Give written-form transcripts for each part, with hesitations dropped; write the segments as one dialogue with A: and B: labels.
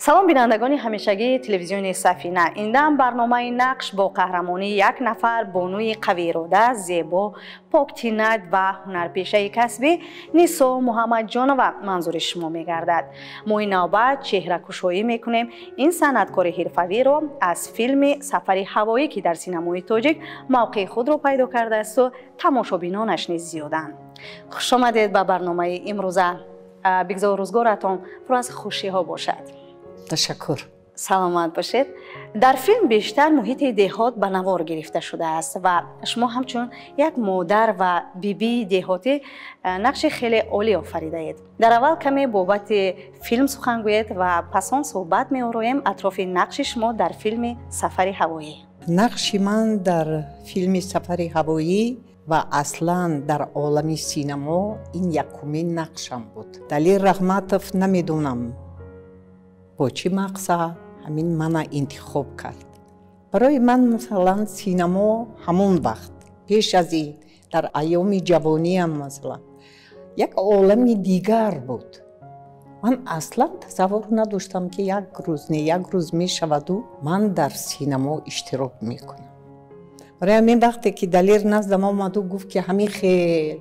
A: Салом бинандагони ҳамешагии телевизиони Сафина. Ин дам барномаи Нақш бо қаҳрамонии як нафар бонуи қавиирода, зебо, поктинат ва ҳунарпешаи касбӣ Нисо Муҳаммадҷонова манзури шумо мегардад. Мо ин навбат чеҳракушоӣ мекунем ин санъаткори ҳирфавиро аз филми Сафари ҳавоӣ, ки дар синамои тоҷик мавқеи худро пайдо кардаасту тамошобинонаш низ зиёданд. Хушомадед ба барномаи имрӯза. Бигзор рӯзгоратон пур аз хушиҳо бошад.
B: Ташаккур.
A: Саломат бошед. Дар филм бештар муҳити деҳот ба навор гирифта шудааст ва шумо ҳамчун як модар ва бибии деҳотӣ нақши хеле олӣ офаридаед. Дар аввал каме бобати филм сухан гӯед ва пас он суҳбат меороем атрофи нақши шумо дар филми Сафари ҳавоӣ.
B: Нақши ман дар филми Сафари ҳавоӣ ва аслан дар олами синамо ин якумин нақшам буд. Далер Раҳматов намедонам бо чӣ мақсад ҳамин мана интихоб кард. Барои ман масалан синамо ҳамон вақт пеш аз ин дар айёми ҷавониам масалан як олами дигар буд. Ман аслан тасаввур надоштам, ки як рӯз не як рӯз мешаваду ман дар синамо иштирок мекунам. Барои ҳамин вақте ки Далер наздам омаду гуфт, ки ҳамин хел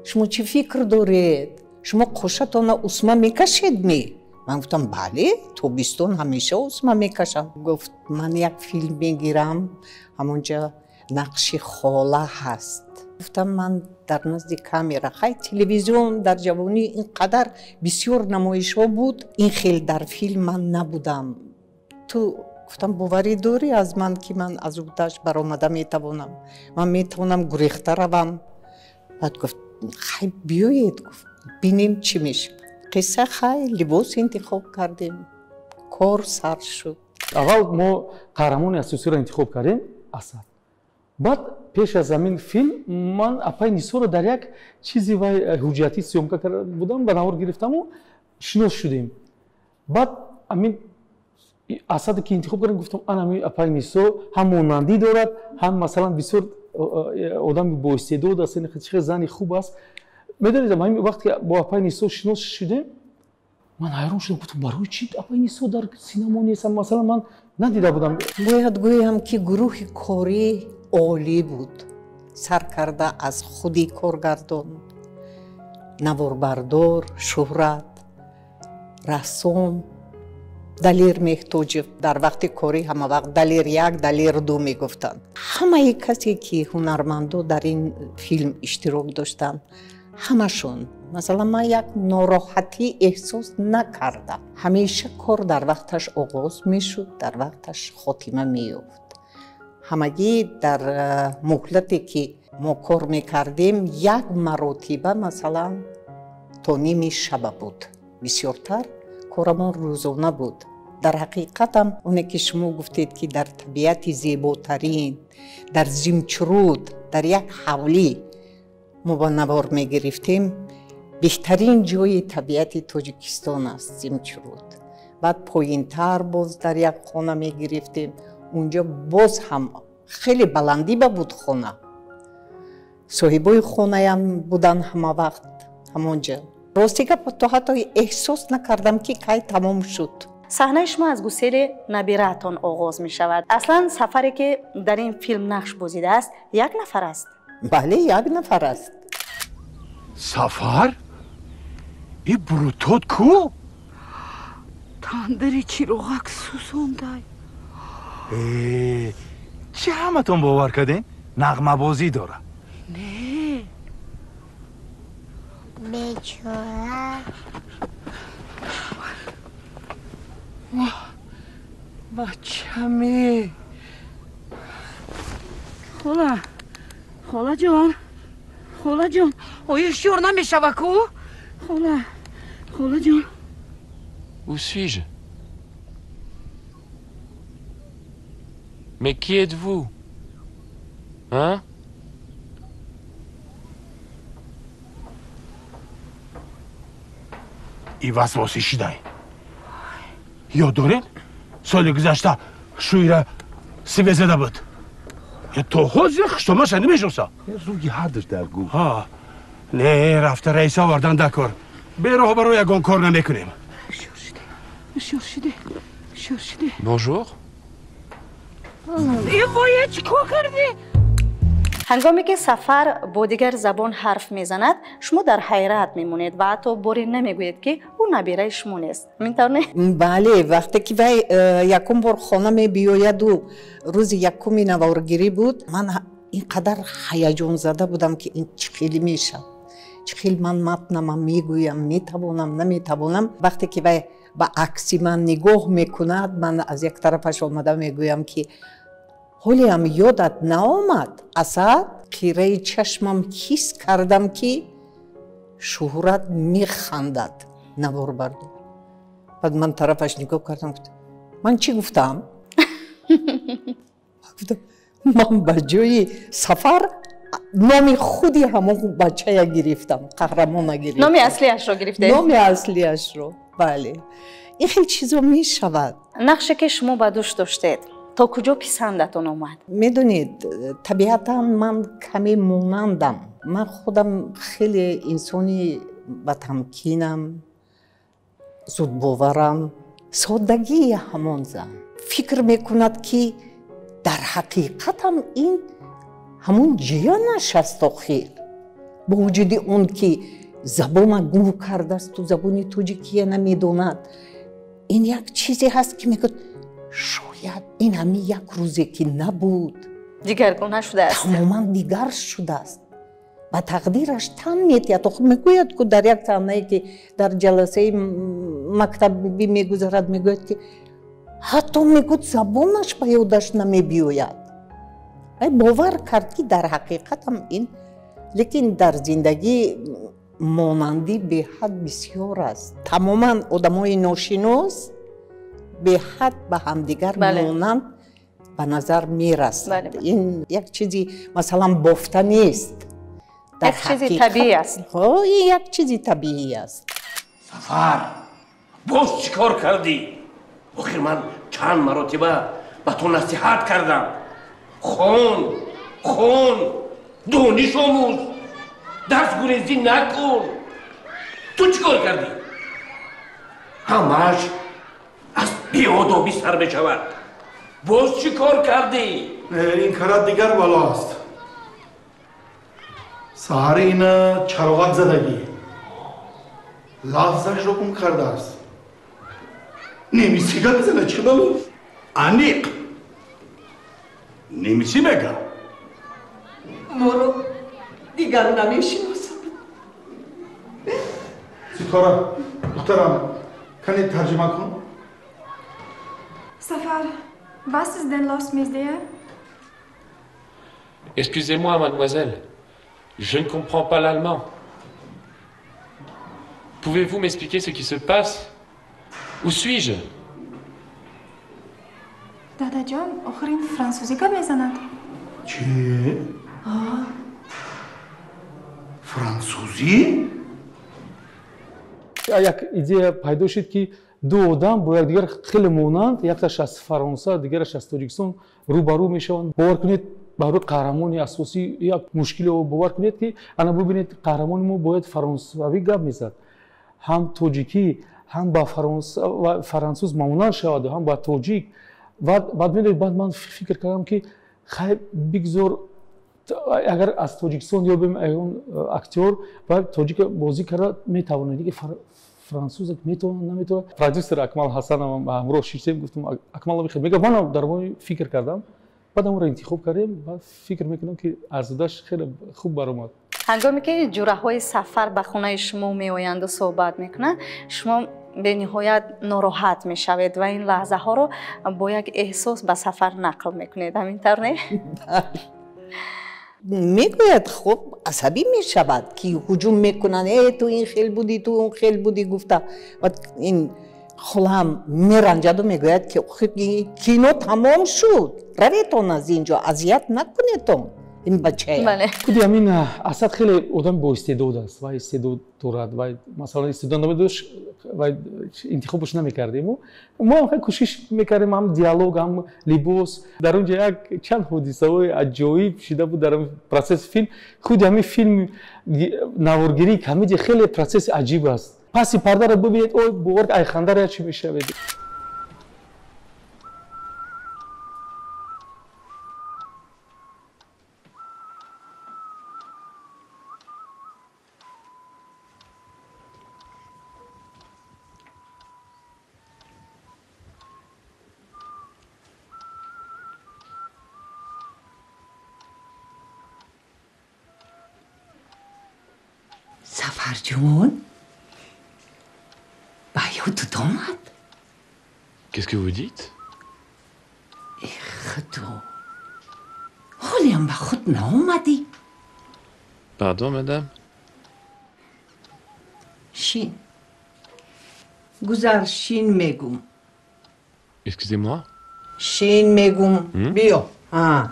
B: шумо чӣ фикр доред, шумо қошатонро усма мекашед ме? Ман гуфтам бале, тобистон ҳамеша усма мекашам. Гуфт ман як филм мегирам, ҳамонҷа нақши хола ҳаст. Гуфтам ман дар назди камера, хай телевизион дар ҷавонӣ ин қадар бисёр намоишҳо буд, ин хел дар филм ман набудам. Ту гуфтам боварӣ дорӣ аз ман, ки ман аз уҳдаш баромада метавонам, ман метавонам гурехта равам? Баъд гуфт хай биёед, гуфт бинем чӣ мешавад. Қисса хай либос интихоб кардем, кор сар шуд.
C: Аввал мо қаҳрамони асосиро интихоб кардем, Асад. Баъд пеш аз ҳамин филм ман апаи Нисоро дар як чизи вай ҳуҷҷатӣ съёмка карда будам, ба навор гирифтаму шинос шудем. Баъд ҳамин Асаде ки интихоб кардем, гуфтам ан ҳамин апаи Нисо ҳам монандӣ дорад, ҳам масалан бисёр одами боистеъдод аст, чӣ зани хуб аст. Медонед, ҳамин вақте ки бо апаи Нисо шинос шудем, ман ҳайрон шудам, гуфтам барои чӣ апаи Нисо дар синамо нест? Масалан ман надида будам.
B: Бояд гӯям, ки гурӯҳи корӣ олӣ буд, сар карда аз худи коргардон, наворбардор, Шӯҳрат, рассом Далер Меҳтоҷев. Дар вақти корӣ ҳама вақт Далер як, Далер ду мегуфтанд. Ҳамаи касе ки ҳунармандо дар ин филм иштирок доштанд, ҳамашон масалан ман як нороҳатӣ эҳсос накардам. Ҳамеша кор дар вақташ оғоз мешуд, дар вақташ хотима меёфт. Ҳамагӣ дар муҳлате ки мо кор мекардем, як маротиба масалан то ними шаба буд. Бисёртар корамон рӯзона буд. Дар ҳақиқатам оне ки шумо гуфтед, ки дар табиати зеботарин, дар Зимчруд, дар як ҳавлӣ мо ба навор мегирифтем, беҳтарин ҷои табиати Тоҷикистон аст Зимчруд. Баъд поинтар боз дар як хона мегирифтем, унҷо боз ҳам хеле баландӣ ба буд хона. Соҳибои хонаям будан ҳама вақт ҳамонҷа. Рости гап то ҳатто эҳсос накардам, ки кай тамом шуд.
A: Саҳнаи шумо аз гусели набираатон оғоз мешавад. Аслан сафаре ки дар ин филм нақш бозидааст як нафар аст?
B: Бале, як нафар аст.
D: Сафар? И брутот ку?
E: Тандири чироғак сӯзондай.
D: Э, чӣ ҳаматон бовар кардем? Нағмабозӣ дора.
E: Не.
F: Бечора.
D: Бачаме.
E: Хола, холаҷон, холаҷон, оё ҳушёр намешава ку? Хола, холаҷон.
G: Où suis-je? Mais qui êtes-vous? Hein?
D: И васвосӣ шидай. Ёд доред? Соли гузашта шӯира сиве зада буд. То ҳозир хуштомаша намешноса.
H: Рӯи ҳардаш дар гӯ.
D: Ҳа, не, рафта раиса овардан дар кор. Бероҳ барои ягон кор намекунем.
E: Ҳушёр шуде, ҳушёр шуде. Ҳушёр шудӣ?
G: Bonjour.
E: Э воя, чӣ кор кардӣ?
A: Ҳангоме ки Сафар бо дигар забон ҳарф мезанад, шумо дар ҳайрат мемонед ва ҳатто боре намегӯед, ки ӯ набираи шумо нест. Ҳамин тавр не?
B: Бале, вақте ки вай якум бор хона мебиёяду рӯзи якуми наворгирӣ буд, ман ин қадар ҳаяҷонзада будам, ки ин чӣ хеле мешавад, чӣ хел ман матнама мегӯям, метавонам, наметавонам. Вақте ки вай ба акси ман нигоҳ мекунад, ман аз як тарафаш омада мегӯям, ки ҳолеам ёдат наомад, Асад? Қираи чашмам ҳис кардам, ки Шуҳрат механдад, наворбардор. Баъд ман тарафаш нигоҳ кардам, гуфтам: «Ман чӣ гуфтам?» Гуфтам: «Ман ба ҷои Сафар номи худи ҳамон бачая гирифтам, қаҳрамона гирифтам».
A: Номи аслиашро гирифтед?
B: Номи аслиашро, бале. Ин хел чизо мешавад.
A: Нақше ки шумо ба дӯш доштед, то куҷо писандатон омад?
B: Медонед, табиатан ман каме монандам. Ман худам хеле инсони батамкинам, зудбоварам. Соддагии ҳамон зан фикр мекунад, ки дар ҳақиқатам ин ҳамон ҷиянаш аст. Охир бо вуҷуди он ки забона гум кардасту забони тоҷикия намедонад, ин як чизе ҳаст, ки мегӯяд: шояд ин ҳамин як рӯзе ки набуд,
A: дигаргуна шудааст.
B: Тамоман дигар шудааст. Ба тақдираш тан метиҳад. Охир мегӯяд ку, дар як саҳнае, ки дар ҷаласаи мактабӣ мегузарад, мегӯяд, ки ҳатто, мегӯяд, забонаш ба ёдаш намебиёяд. Ай бовар кард, ки дар ҳақиқатам ин. Лекин дар зиндагӣ монандӣ беҳад бисёр аст. Тамоман одамои ношинос беҳад ба ҳамдигар монанд ба назар мерасад. Ин як чизи, масалан, бофта нест.
A: Як чизи табиӣ аст.
B: Ин як чизи табиӣ аст.
D: Сафар, боз чӣ кор кардӣ? Охир ман чанд маротиба ба ту насиҳат кардам: хон, хон, дониш омӯз, дарсгурезӣ накун. Ту чӣ кор кардӣ? Ҳамааш аз беодобӣ сар мешавад. Боз чӣ кор кардӣ?
H: Ин карат дигар бало аст. Саҳари ина чароғак задагӣ, лафзашро гум кардааст. Немисӣ гап мезана, чӣ бало?
D: Аниқ немисӣ мега.
B: Моро дигар намешиносад.
H: Ситора, духтарам, кане тарҷима кун.
I: Сафар, was ist denn los mit dir?
G: Excusez-moi, mademoiselle. Je ne comprends pas l'allemand. Pouvez-vous m'expliquer ce qui se passe? Où suis-je?
I: Дадаҷон, охир ин франсузӣ гап мезанад.
H: Чӣ? Франсузӣ?
C: Як идея пайдо шуд, ки ду одам бо якдигар хеле монанд, якташ аз Фаронса, дигараш аз Тоҷикистон, рӯбарӯ мешаванд. Бовар кунед, барои қаҳрамони асосӣ як мушкиле. Бовар кунед, ки ана бубинед, қаҳрамони мо бояд фаронсавӣ гап мезад, ҳам тоҷикӣ, ҳам ба фарансуз монанд шаваду ҳам ба тоҷик. Баъд медонед, баъд ман фикр кардам, ки хай, бигзор, агар аз Тоҷикистон ёбем ягон актёр ва тоҷика бозӣ карда метавонад, диге француза метавонад, наметавонад. Продюсер Акмал Ҳасанов ҳамроҳ шиштем, гуфтам: «Акмал, мехел мега». Манам дар бораи фикр кардам, баъд амро интихоб кардем ва фикр мекунам, ки аз дудаш хеле хуб баромад.
A: Ҳангоме ки ҷураҳои Сафар ба хонаи шумо меоянду суҳбат мекунанд, шумо бениҳоят нороҳат мешавед ва ин лаҳзаҳоро бо як эҳсос ба Сафар нақл мекунед. Ҳамин тавр не?
B: Мегӯяд, хуб, асабӣ мешавад, ки ҳуҷум мекунанд: «Э, ту ин хел будӣ, ту он хел будӣ», гуфта. Ин холаам меранҷаду мегӯяд, ки кино тамом шуд, раветон аз ин ҷо, азият накунетон ин бачая.
C: Худи ҳамин Асад хеле одами боистеъдод аст ва истеъдод дорад ва, масалан, истеъдод намедошт ва интихобаш намекардему. Мо ҳам хеле кӯшиш мекардем, ҳам диалог, ҳам либос. Дар он ҷо як чанд ҳодисаҳои аҷоиб шида буд дар процесси филм. Худи ҳамин филм, наворгирии комедия хеле процесси аҷиб аст. Паси пардаро бибинед, ой, бовар, айхандаро чӣ мешавед.
B: Сафарҷон, ба ёдат омад?
G: Qu'est-ce que vous dites?
B: Худо, ҳолиам ба худ наомадӣ?
G: Pardon, madame?
B: Шин. Гузар, шин мегум.
G: Excusez-moi?
B: Шин мегум. Биё. А.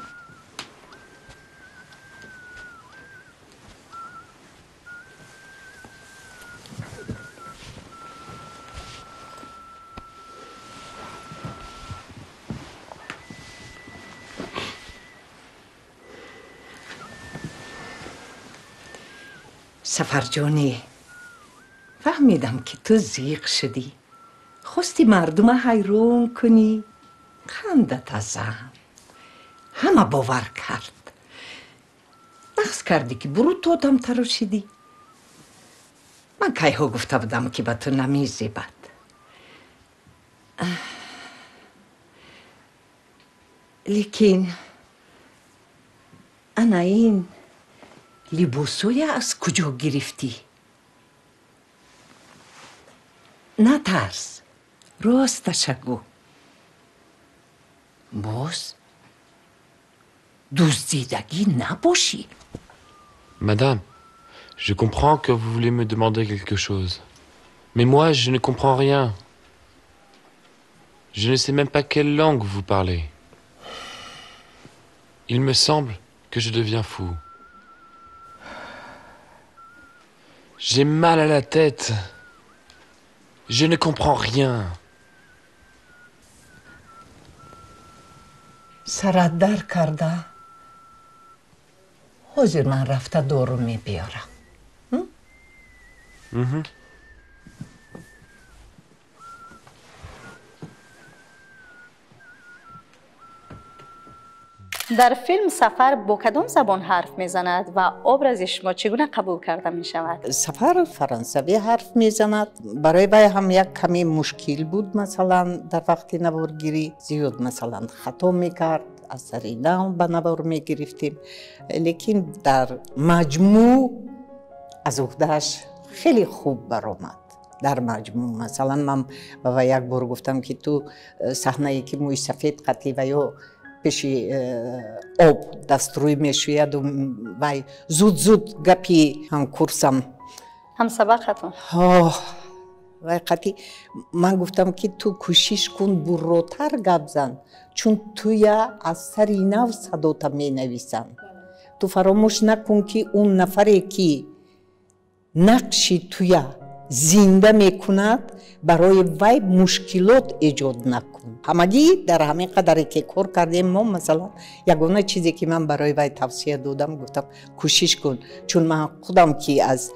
B: Сафарҷонӣ, фаҳмидам, ки ту зиқ шудӣ. Хости мардума ҳайрон кунӣ. Хандат азам. Ҳама бовар кард. Нақс кардӣ, ки бурут одам тарошидӣ. Ман кайҳо гуфта будам, ки ба ту намезебад. Лекин ана ин либосоя аз куҷо гирифтӣ? Натарс, росташа гӯ. Боз дуздидагӣ набошӣ?
G: Madame, je comprends que vous voulez me demander quelque chose. Mais moi, je ne comprends rien. Je ne sais même pas quelle langue vous parlez. Il me semble que je deviens fou. J'ai mal à la tête. Je ne comprends rien.
B: Сарат дар карда. Ҳозир ман рафта дору мебиёрам.
A: Дар филм Сафар бо кадом забон ҳарф мезанад ва образи шумо чӣ гуна қабул карда мешавад?
B: Сафар фаронсавӣ ҳарф мезанад. Барои вай ҳам як каме мушкил буд, масалан, дар вақти наворгирӣ зиёд, масалан, хато мекард, аз сари нав ба навор мегирифтем. Лекин дар маҷмӯъ аз уҳдааш хеле хуб баромад. Дар маҷмӯъ, масалан, ман ба вай як бор гуфтам, ки ту саҳнае ки мӯи сафед қатӣ ва ё пеши об дастрӯй мешӯяду вай зуд-зуд гапи ҳамкурсам
A: ҳамсабақатон
B: вай қатӣ, ман гуфтам, ки ту кӯшиш кун бурротар гап зан, чун туя аз сари нав садота менависанд. Ту фаромӯш накун, ки он нафаре, ки нақши туя зинда мекунад, барои вай мушкилот эҷод накун. Ҳамагӣ дар ҳамин қадаре ки кор кардем мо, масалан, ягона чизе ки ман барои вай тавсия додам, гуфтам, кӯшиш кун, чун ман худам ки аз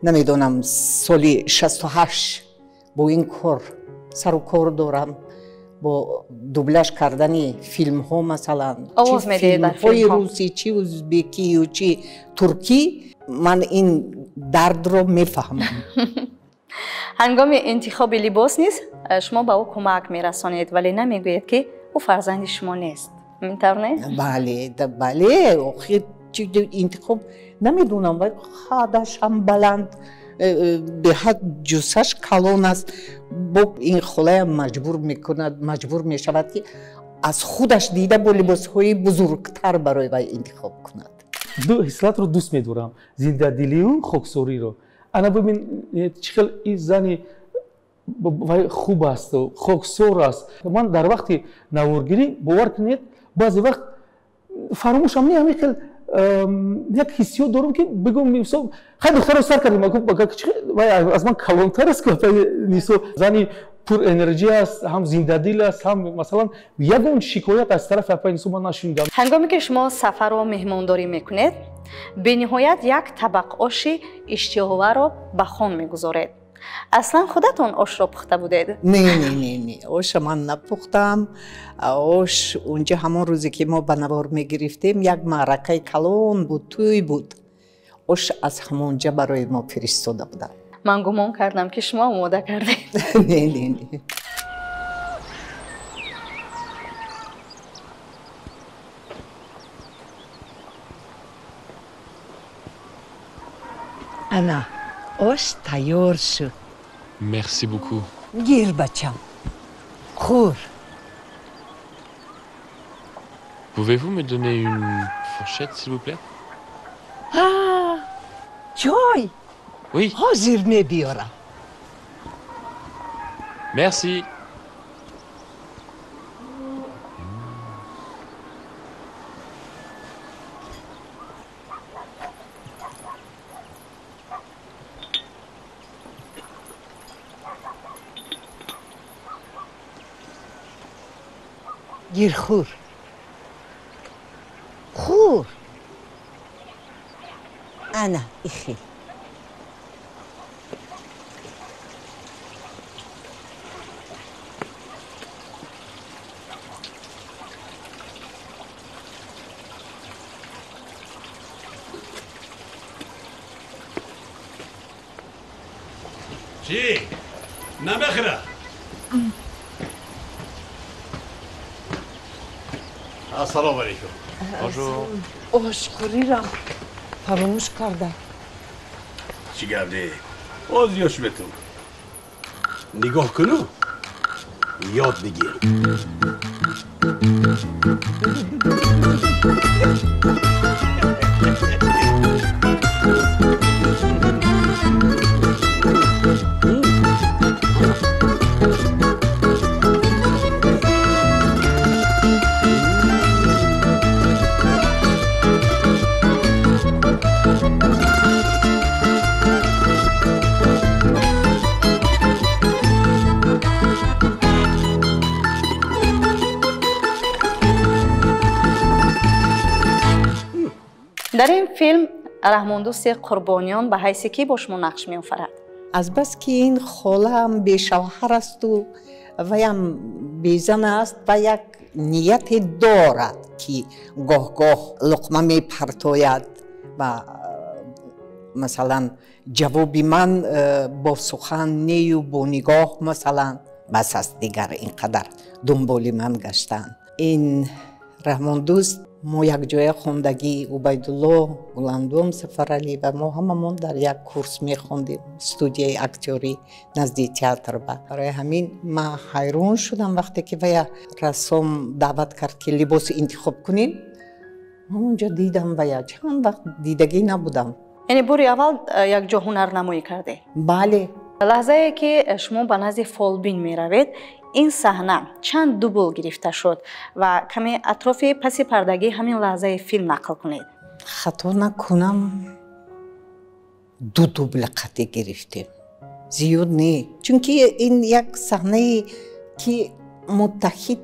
B: намедонам соли 68 бо ин кор сару кор дорам, бо дубляж кардани филмҳо, масалан, чи филмҳои русӣ, чи узбекию, чи туркӣ, ман ин дардро мефаҳмам.
A: Ҳангоми интихоби либос низ шумо ба ӯ кӯмак мерасонед, вале намегӯед, ки ӯ фарзанди шумо нест. Ин тавр не?
B: Бале, бале, охир интихоб намедонам, вай қадаш ҳам баланд, беҳад ҷуссаш калон аст. Бо ин холаям маҷбур мекунад, маҷбур мешавад, ки аз худаш дида бо либосҳои бузургтар барои вай интихоб кунад.
C: Ду хислатро дӯст медорам: зиндадилию хоксориро. Ана бибин, чӣ хел ин зани вай хуб аст, хоксор аст. Ман дар вақти наворгирӣ, бовар кунед, баъзе вақт фаромӯшам не, ҳамин хел як ҳиссиёт дорам, ки бигӯм, мисол, хай духтаро сар кардем, вай аз ман калонтар аст, Нисо зани пур энергия аст, ҳам зиндадил аст, ҳам, масалан, ягон шикоят аз тарафи апаи Нисо ман нашунидам.
A: Ҳангоме ки шумо Сафарро меҳмондорӣ мекунед, бениҳоят як табақ оши иштиҳоварро ба хон мегузоред. Аслан худатон ошро пухта будед?
B: Не, не, не, не, оша ман напухтам. Ош унҷа ҳамон рӯзе ки мо ба навор мегирифтем, як маъракаи калон буд, тӯй буд. Ош аз ҳамонҷа барои мо фиристода буданд.
A: Ман гумон кардам, ки шумо омода кардед.
B: Не, не, не. Ана, Ош тайёр шуд.
G: Merci beaucoup.
B: Гир, бачам, хӯр.
G: Pouvez-vous me donner une fourchette, s'il vous plaît?
B: Чой?
G: Oui.
B: Ҳозир мебиёрам.
G: Merci.
B: Гир, хӯр, хӯр. Ана ихел.
D: Чӣ намехӯра? Ассалому алайкум.
G: Bonjour.
E: Ошхӯрира фаромӯш карда.
D: Чӣ гап не, оз ёш бетун. Нигоҳ куну, ёд бигир.
A: Дар ин филм Раҳмондӯсти Қурбониён ба ҳайси кӣ бо шумо нақш меофарад?
B: Азбаски ин холаам бешавҳар асту ваям безан аст ва як нияте дорад, ки гоҳ-гоҳ луқма мепартояд ва масалан ҷавоби ман бо сухан нею бо нигоҳ, масалан, бас аст дигар ин қадар дунболи ман гаштан. Ин Раҳмондӯст мо якҷоя хондагӣ, Убайдулло, Гуландом Сафаралӣ ва мо ҳамамон дар як курс мехондем, студияи актёрӣ назди театр. Ба барои ҳамин ман ҳайрон шудам, вақте ки вая рассом даъват кард, ки либос интихоб кунем. Ман онҷо дидам вая, чанд вақт дидагӣ набудам.
A: Яъне бори аввал якҷо ҳунарнамоӣ кардед?
B: Бале.
A: Лаҳзае ки шумо ба назди фолбин меравед, ин саҳна чанд дубл гирифта шуд ва каме атрофи паси пардагии ҳамин лаҳзаи филм нақл кунед.
B: Хато накунам, ду дубл қатъӣ гирифтем, зиёд не, чунки ин як саҳнае ки муттаҳид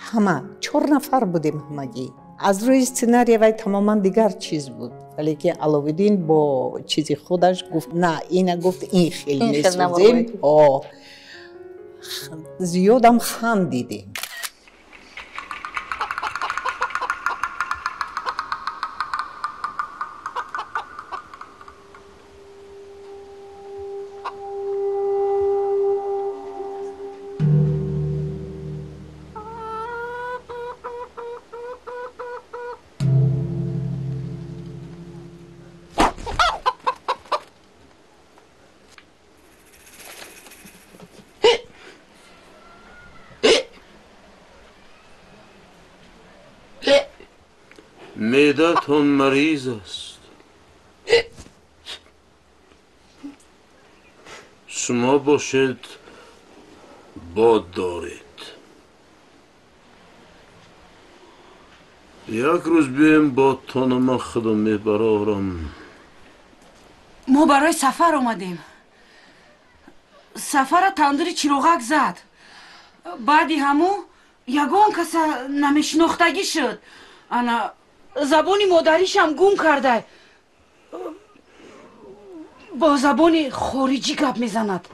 B: ҳама чор нафар будем ҳамагӣ. Аз рӯи сценария вай тамоман дигар чиз буд, валекин Аловиддин бо чизи худаш гуфт на, ина гуфт ин хел месозем. Зиёдам хандидем.
D: معده‌تان مریض است. شما باشد باد دارید. یک روز بیایم بادتان من خودم میبرارم.
E: ما برای سفر آمدیم. سفر تندری چراغک زد. بعدی همو یگان کس نمیشناختگی شد. انا забони модаришам гум карда, бо забони хориҷӣ гап мезанад.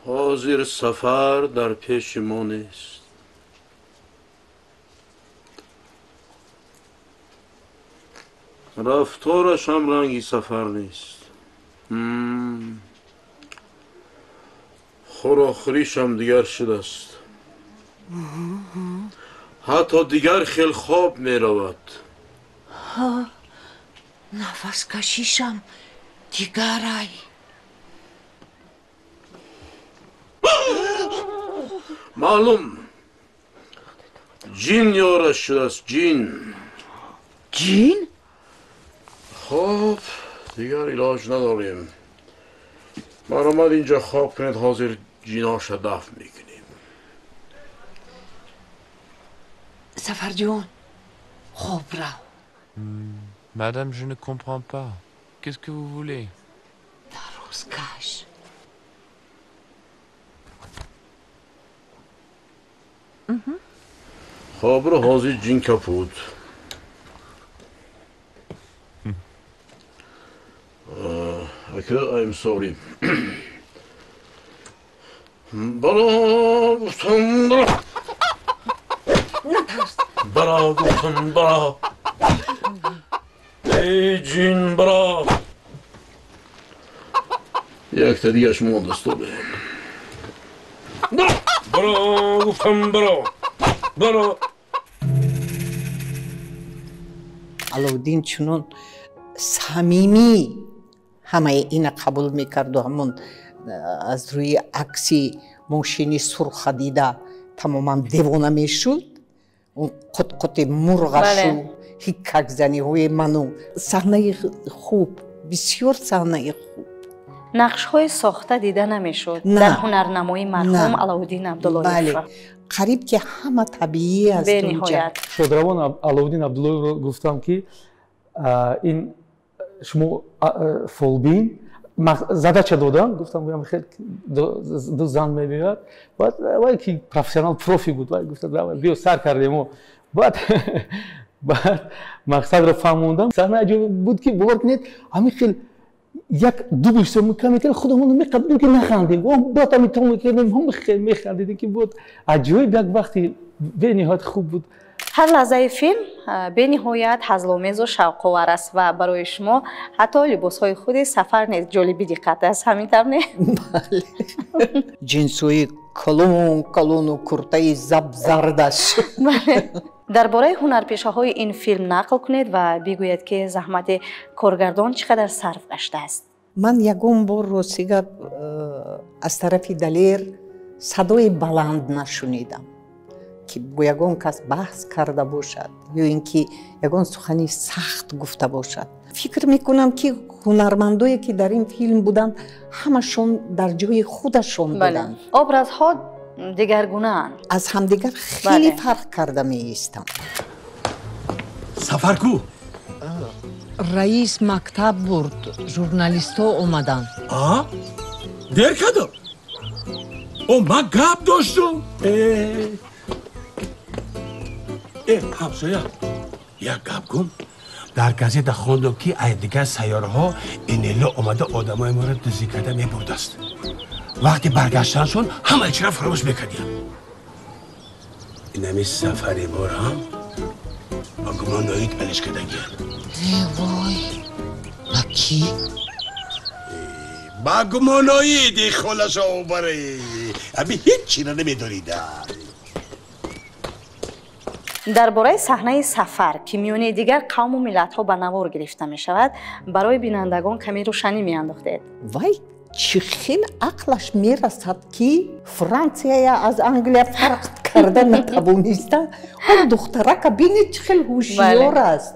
D: Ҳозир сафар дар пеши мо нест. Рафтораш ҳам ранги сафар нест. Хӯрохӯришам дигар шудааст. Ҳатто дигар хел хоб меравад.
E: Нафаскашишам дигарай.
D: Маълум, ҷин ёраш шудааст, ҷин.
E: Ҷин?
D: Хоб, дигар илоҷ надорем. Марҳамат, инҷа хоб кунед, ҳозир ҷиноша дафн мекунем.
E: Сафарҷон, хоб рав.
G: Madame, je ne comprends pas. Qu'est-ce que vous voulez?
E: Дарозкаш.
D: Хобро ҳозир ҷин капуд. Ака, I'm sorry. Бара гуфтам, бара.
E: Натарс.
D: Бара гуфтам, бара. Эй ҷин, бара. Якта дигаш мондааст, тобе. Бара гуфтам, бара. Бара.
B: Аловуддин чунон самимӣ ҳамаи ина қабул мекарду ҳамон аз рӯи акси мошини сурха дида тамоман девона мешуд. Он қутқути мурғашу ҳиккакзаниҳои ману саҳнаи хуб, бисёр саҳнаи хуб.
A: Нақшҳои сохта дида намешуд дар ҳунарнамоии марҳум Аловуддин Абдуллоев.
B: Бале, қариб ки ҳама табиӣ аст.
A: Бениҳоят.
C: Шодравон Аловуддин Абдуллоевро гуфтам ки ин шумо фолбин, задача додам, гуфтам хел ду зан мебиёяд. Баъд вай ки профессионал профи буд, вай гуфта биё сар кардем. Баъд мақсадро фаҳмондам. Саҳна аҷоиб буд ки бовар кунед, ҳамин хел як дубл ҳисоб мекардем, худамон меқабидем ки нахандем. Баъд ҳамин то мекардем, ҳам хел механдидем ки буд аҷоиб, як вақти бениҳоят хуб буд.
A: Ҳар лаҳзаи филм бениҳоят ҳазломезу шавқовар аст ва барои шумо ҳатто либосҳои худи Сафар низ ҷолиби диққат аст. Ҳамин тавр не?
B: Бале. Ҷинсҳои калон калону куртаи забзардаш.
A: Бале. Дар бораи ҳунарпешаҳои ин филм нақл кунед ва бигӯед ки заҳмати коргардон чӣ қадар сарф гаштааст.
B: Ман ягон бор рости гап аз тарафи Далер садои баланд нашунидам ки бо ягон кас баҳс карда бошад ё ин ки ягон сухани сахт гуфта бошад. Фикр мекунам ки ҳунармандое ки дар ин филм буданд, ҳамашон дар ҷои худашон буданд.
A: Образҳо дигаргунаанд,
B: аз ҳамдигар хеле фарқ карда меистанд.
D: Сафар ку?
E: Раис мактаб бурд, журналистҳо омаданд.
D: Дер кардам? О, ман гап доштум. Ҳамсоя, як гап гум. Дар газета хондам ки аз дигар сайёраҳо НЛО омада одамои моро дуздӣ карда мебурдааст. Вақти баргаштаншон ҳамаи чиро фаромӯш мекардиям. Инами сафари моро ҳам ба гумон ноид алиш кардагиям.
E: Вой, ба кӣ?
D: Ба гумон ноиди холашо баре. Ами ҳеҷ чиро намедонида.
A: Дар бораи саҳнаи сафар, ки миёни дигар қавму миллатҳо ба навор гирифта мешавад, барои бинандагон каме рӯшанӣ меандохтед.
B: Вай чӣ хел ақлаш мерасад ки Франсияя аз Англия фарқ карда натавониста. Он духтарака бинед чӣ хел ҳушёр аст.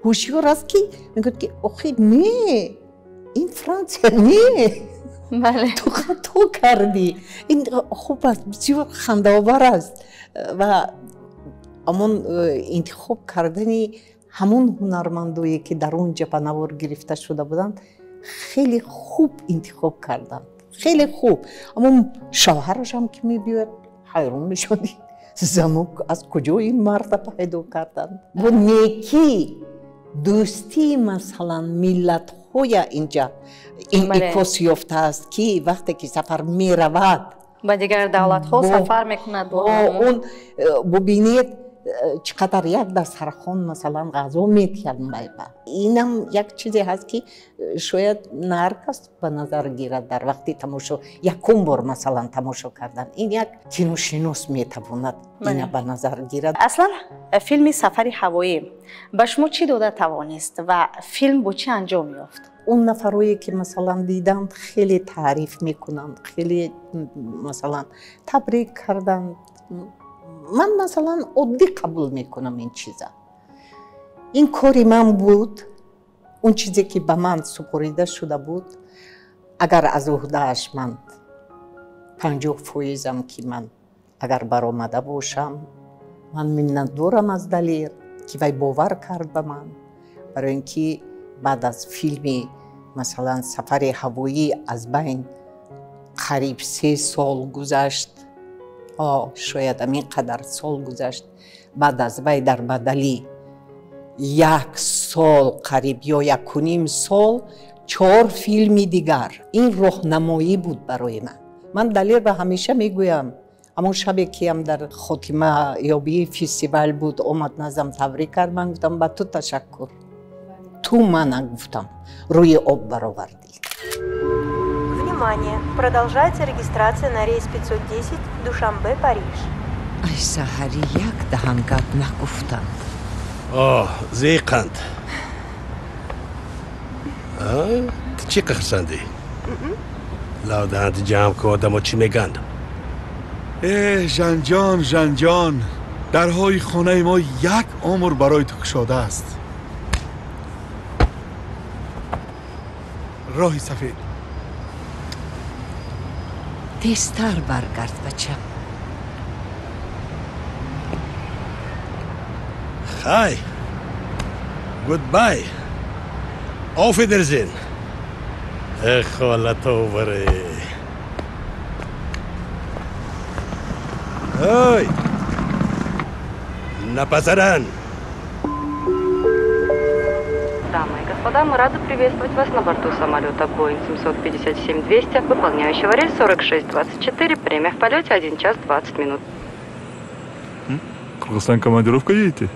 B: Ҳушёр аст ки мегӯяд ки охи не, ин Франсия не. Ту хато кардӣ. Ин хуб аст, бисёр хандаовар аст ва ҳамон интихоб кардани ҳамон ҳунармандое ки дар он ҷа ба навор гирифта шуда буданд, хеле хуб интихоб карданд, хеле хуб. Аммо шавҳарашам ки мебиёяд, ҳайрон мешавад, занок аз куҷо ин марда пайдо карданд. Бо некӣ дӯстии масалан миллатҳоя инҷа инъикос ёфтааст ки вақте ки Сафар меравад
A: ба дигар давлатҳо сафар мекунад,
B: он бубинед. Чӣ қадар як дастархон масалан ғазо метиҳад майба. Инам як чизе ҳаст, ки шояд на ҳар кас ба назар гирад дар вақти тамошо, якум бор масалан тамошо кардан. Ин як киношинос метавонад ина ба назар гирад.
A: Аслан филми «Сафари ҳавоӣ» ба шумо чӣ дода тавонист ва филм бо чӣ анҷом ёфт?
B: Он нафарое, ки масалан диданд, хеле таъриф мекунанд, хеле масалан табрик карданд. Ман масалан оддӣ қабул мекунам ин чиза. Ин кори ман буд, он чизе, ки ба ман супорида шуда буд. Агар аз уҳдааш ман 50%-ам, ки ман агар баромада бошам, ман миннатдорам аз Далер, ки вай бовар кард ба ман, барои ин ки баъд аз филми масалан «Сафари ҳавоӣ» аз байн қариб 3 сол гузашт, шояд ҳамин қадар сол гузашт. Баъд аз вай дар бадалӣ як сол қариб ё 1.5 сол чор филми дигар. Ин роҳнамоӣ буд барои ман. Ман Далерба ҳамеша мегӯям, ҳамон шабе ки ам дар хотимаёбии фестивал буд, омад наздам, табрик кард, ман гуфтам: «Ба ту ташаккур, ту мана, гуфтам, рӯи об баровардӣ».
J: Внимание! Продолжается регистрация на рейс 510 Душанбе-Париж.
K: Ай саҳарӣ як даҳан гап нагуфтанд.
D: Оҳ, зиқанд. Ту чӣ хурсандӣ? Лав даҳанти ҷамъ ку, одамо чӣ мегӯянд?
H: Э, Жанҷон, Жанҷон, дарҳои хонаи мо як умр барои ту кушодааст. Роҳи сафед.
K: Тезтар баргард, бачам.
D: Хай, goodbye, auf Wiedersehen. Э, холатоваре, ой, напазаран.
L: Дамы и господа, мы рады приветствовать вас на борту самолета Boeing 757-200, выполняющего рейс 4624. Время в полете 1 час 20 минут.
M: Кыргызстан командировка едете?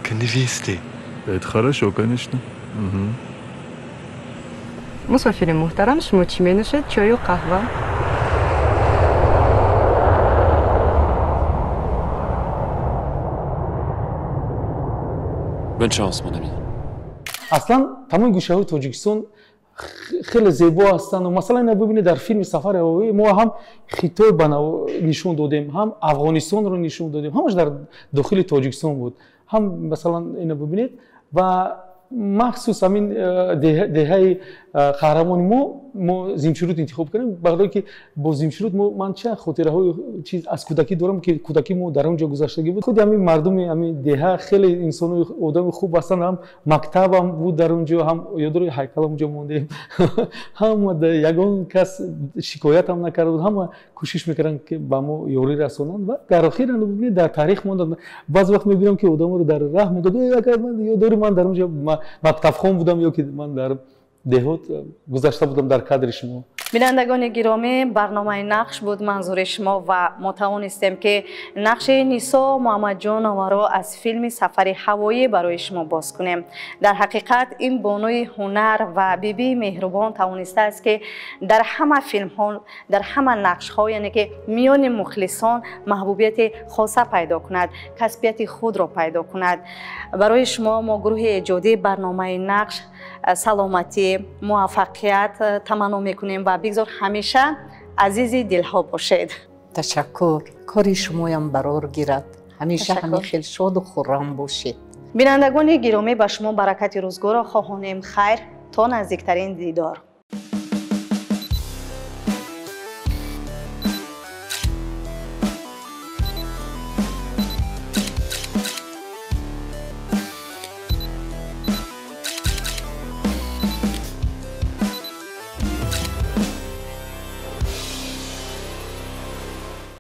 G: К невесте.
M: Это хорошо, конечно. Угу.
L: Мусофири муҳтарам, шумо чӣ менӯшед, чою қаҳва?
G: Bonne chance, mon ami.
C: Аслан тамоми гӯшаҳои Тоҷикистон хеле зебо ҳастанд. Масалан, ина бибинед, дар филми «Сафари ҳавоӣ» мо ҳам Хитой ба нишон додем, ҳам Афғонистонро нишон додем, ҳамаш дар дохили Тоҷикистон буд. Ҳам масалан ина бибинед, ва махсус ҳамин деҳаи қаҳрамони мо Зимчуруд интихоб кардем, барое ки бо Зимчуруд ман чанд хотираҳои чиз аз кӯдакӣ дорам, ки кӯдакӣ мо дар он ҷо гузаштагӣ буд. Худи ҳамин мардуми ҳамин деҳа хеле инсонои одами хуб ҳастанд. Ҳам мактабам буд дар он ҷо, ҳам ёдори ҳайкалам онҷо мондем. Ҳама, ягон кас шикоятам накарда буд, ҳама кӯшиш мекарданд, ки ба мо ёрӣ расонанд ва дар охир бибинед, дар таърих монданд. Баъзе вақт мебинам, ки одаморо дар раҳ мегӯяд: «Ёдори ман дар он ҷо мактабхон будам» ё ки «Ман дар деҳот гузашта будам дар кадри шумо».
A: Бинандагони гиромӣ, барномаи «Нақш» буд манзури шумо ва мо тавонистем, ки нақши Нисо Муҳаммадҷоноваро аз филми «Сафари ҳавоӣ» барои шумо боз кунем. Дар ҳақиқат, ин бонуи ҳунар ва бибии меҳрубон тавонистааст, ки дар ҳама филмҳо, дар ҳама нақшҳо, яъне ки миёни мухлисон маҳбубияти хоса пайдо кунад, касбияти худро пайдо кунад. Барои шумо мо, гурӯҳи эҷодии барномаи «Нақш», саломатӣ, муваффақият таманно мекунем ва бигзор ҳамеша азизи дилҳо бошед.
B: Ташаккур, кори шумоям барор гирад, ҳамеша ҳамин хел шоду хуррам бошед.
A: Бинандагони гиромӣ, ба шумо баракати рӯзгорро хоҳонем. Хайр, то наздиктарин дидор.